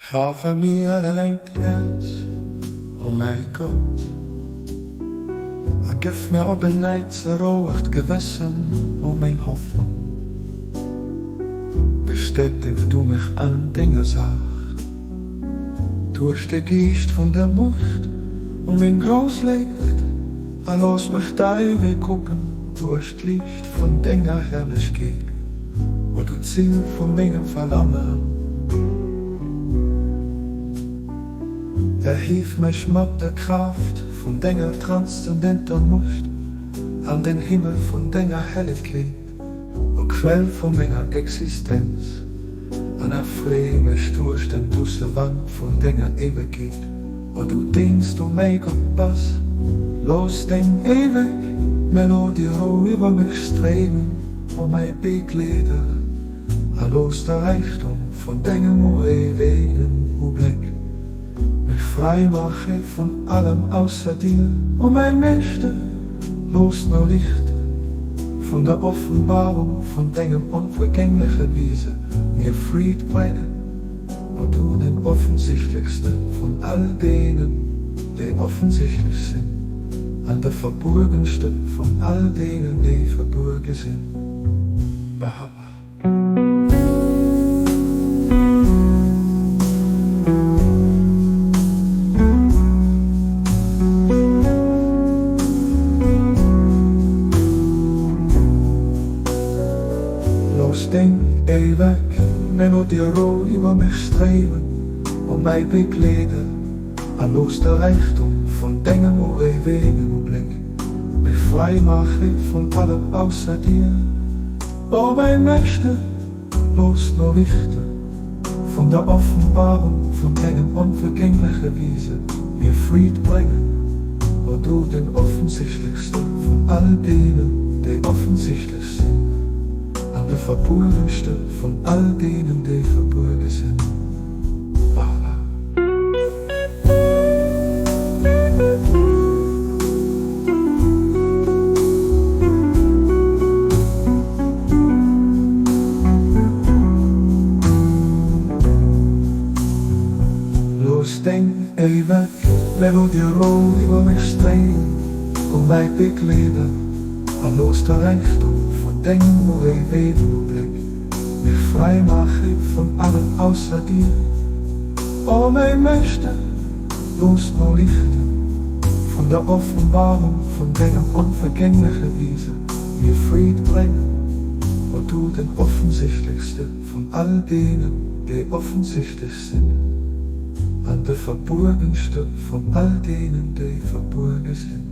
Schaafe mir en engt Häerz, o mäi Gott, a gëff mir op en Neits e rouegt Gewëssen, o meng Hoffnung. Bestäteg du mech an denger Saach duerch de Geescht vun der Muecht, o meng grouss Léift, a looss mech däi Wee kucken duerch d'Liicht vun denger Herrlechkeet, o du Zil vu mengem Verlangen. Erhief mech mat der Kraaft vun denger transzendenter Muecht an den Himmel vun denger Hellegkeet, o Quell vu menger Existenz, an erfree mech duerch den duusse Wand vun denger Éiwegkeet, o du deen s du mäi Gott bass. Looss deng éiweg Melodie Rou iwwer mech stréimen, o mäi Begleeder, a looss de Räichtum vun dengem uréiwegen Ubléck mech fräi maache vun allem ausser dir, o mäi Meeschter. Looss no Liicht vun der Offenbarung vun dengem onvergängleche Wiese mir Freed bréngen, o du den offensichtlechste vun all deenen, déi offensichtlech sinn, an de verbuergenste vun all deenen, déi verbuerge sinn. Baha'u'llah. Looss deng éiweg Melodie Rou iwwer mech stréimen a mäi begleeden, a looss de Räichtum vun dengem uréiwegen Ubléck mech fräi maache vun allem ausser dir. O mäi Meeschter, looss no Lichte vun der Offenbarung vun dengem onvergängleche Wiese mir Freed bréngen, o du den offensichtlechste vun all deenen, déi offensichtlech sinn, an de verbuergenste vun all deenen, déi verbuerge sinn. Voilà. Looss deng éiweg Melodie Rou iwwer mech stréimen a mäi begleeden, a looss de Räichtum vun dengem uréiwegen Ubléck mech fräi maache vun allem ausser dir. O mäi Meeschter, looss no Lichte vun der Offenbarung vun dengem onvergängleche Wiese mir Freed bréngen, o du den offensichtlechste vun all deenen, déi offensichtlech sinn, an de verbuergenste vun all deenen, déi verbuerge sinn.